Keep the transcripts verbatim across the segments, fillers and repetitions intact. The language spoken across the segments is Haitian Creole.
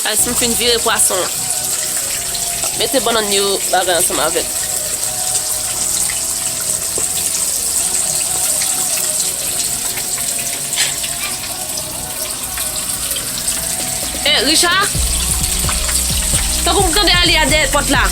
Guys, m fin vire pwason an. Mete bannann yo bagay ansanm avèk. Eh, Richard? Tankou m tande Aliya dèyè pòt la.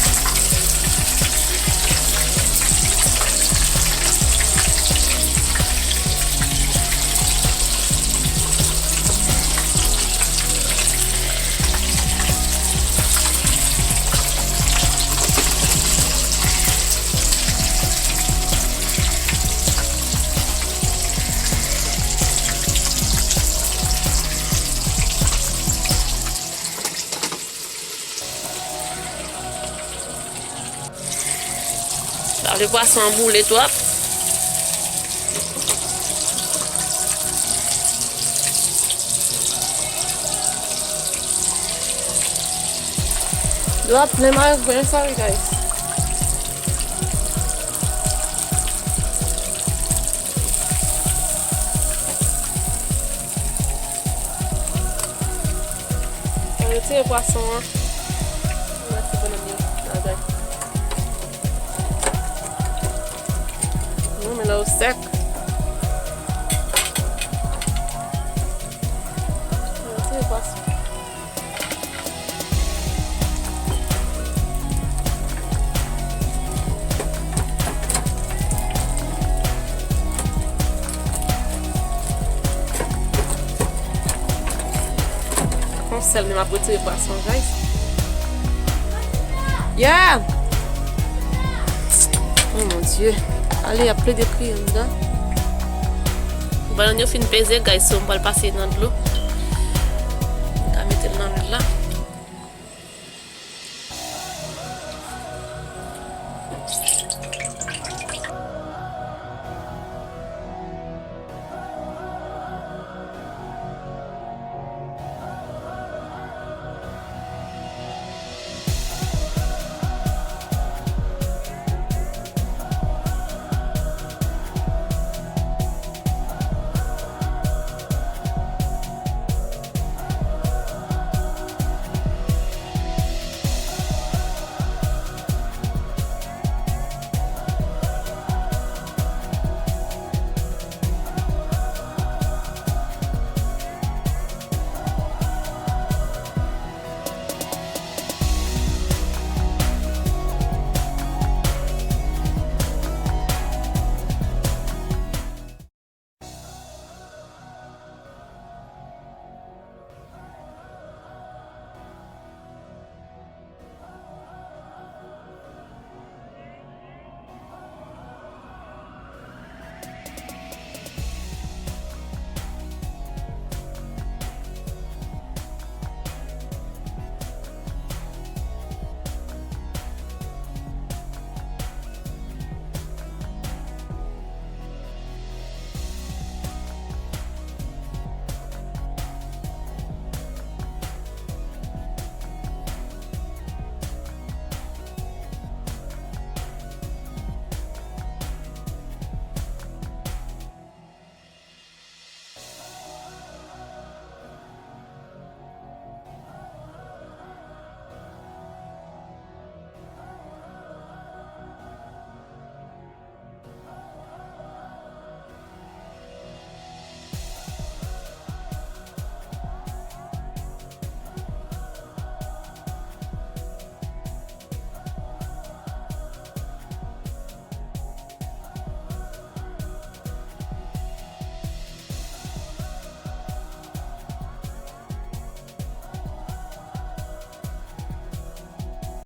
Sa vle pwason an boule twòp. Dlo ap plen mare grenn, sorry guys. Mwen retire pwason an. Mwen retire bannann yo ladan. Mwen renmen lè yo sèk. Mwen retire pwason. Kon sèl men m ap retire pwason, guys. Yeah! Oh mon Dieu. Ale, y ap plede kriye anndan. Bannann yo fin peze, guys, so m pral pase nan dlo. M ka mete l nan lwil la.